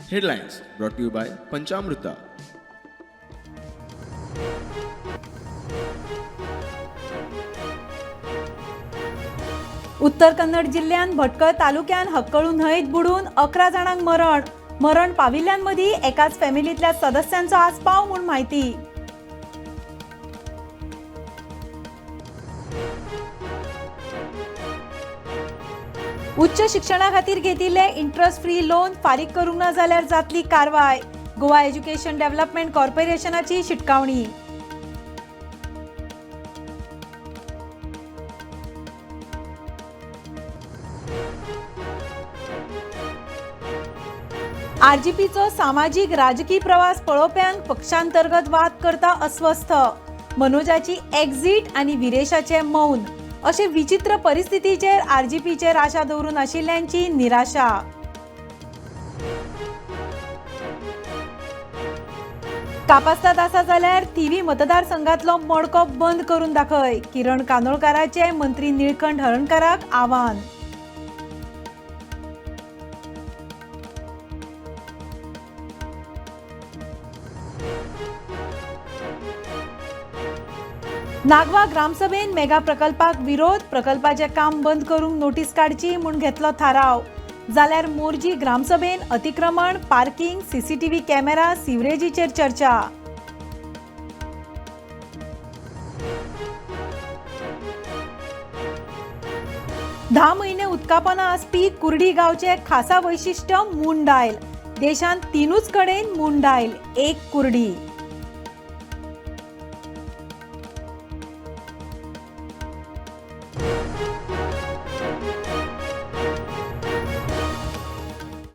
Headlines brought you by Panchamruta. Uttar Kannada जिल्ल्यांत भटकळ तालुक्यान हक्कळू न्हंयत बुडून 11 जाणांक मरण. मरण पाविल्ल्यांमदीं एकाच फॅमिलींतल्या सदस्यांचो आस्पाव म्हूण म्हायती. उच्च शिक्षणा खातीर घेतिल्ले इंट्रस्ट फ्री लोन फारीक करूंक ना जाल्यार जातली कारवाय. गोवा एज्युकेशन डेव्हलपमेंट कॉर्पोरेशनाची शिटकावणी. आरजीपीचो सामाजीक राजकी प्रवास पळोवप्यांक पक्षांतर्गत वाद करता अस्वस्थ. मनोजाची एक्झिट आनी विरेशाचे मौन अशे विचित्र परिस्थितीचेर आरजीपीचेर आशा दवरून आशिल्ल्यांची निराशा. कापास्ताद आसा जाल्यार थिवी मतदारसंघातलो मडको बंद करून दाखय. किरण कानोळकाराचे मंत्री निळकंठ हळर्णकाराक आव्हान. नागवा ग्रामसभेन मेगा प्रकल्पाक विरोध. प्रकल्पाचें काम बंद करूंक नोटीस काडची म्हूण घेतलो थाराव. जाल्यार मोरजी ग्रामसभेन अतिक्रमण, पार्किंग, सीसीटीव्ही कॅमेरा, सिवरेजीचेर चर्चा. 10 म्हयने उदकापना आसपी कुर्डी गांवचे खासा वैशिश्ट्य मून डायल. देशांत 3 कडेन मून डायल, 1 कुर्डी.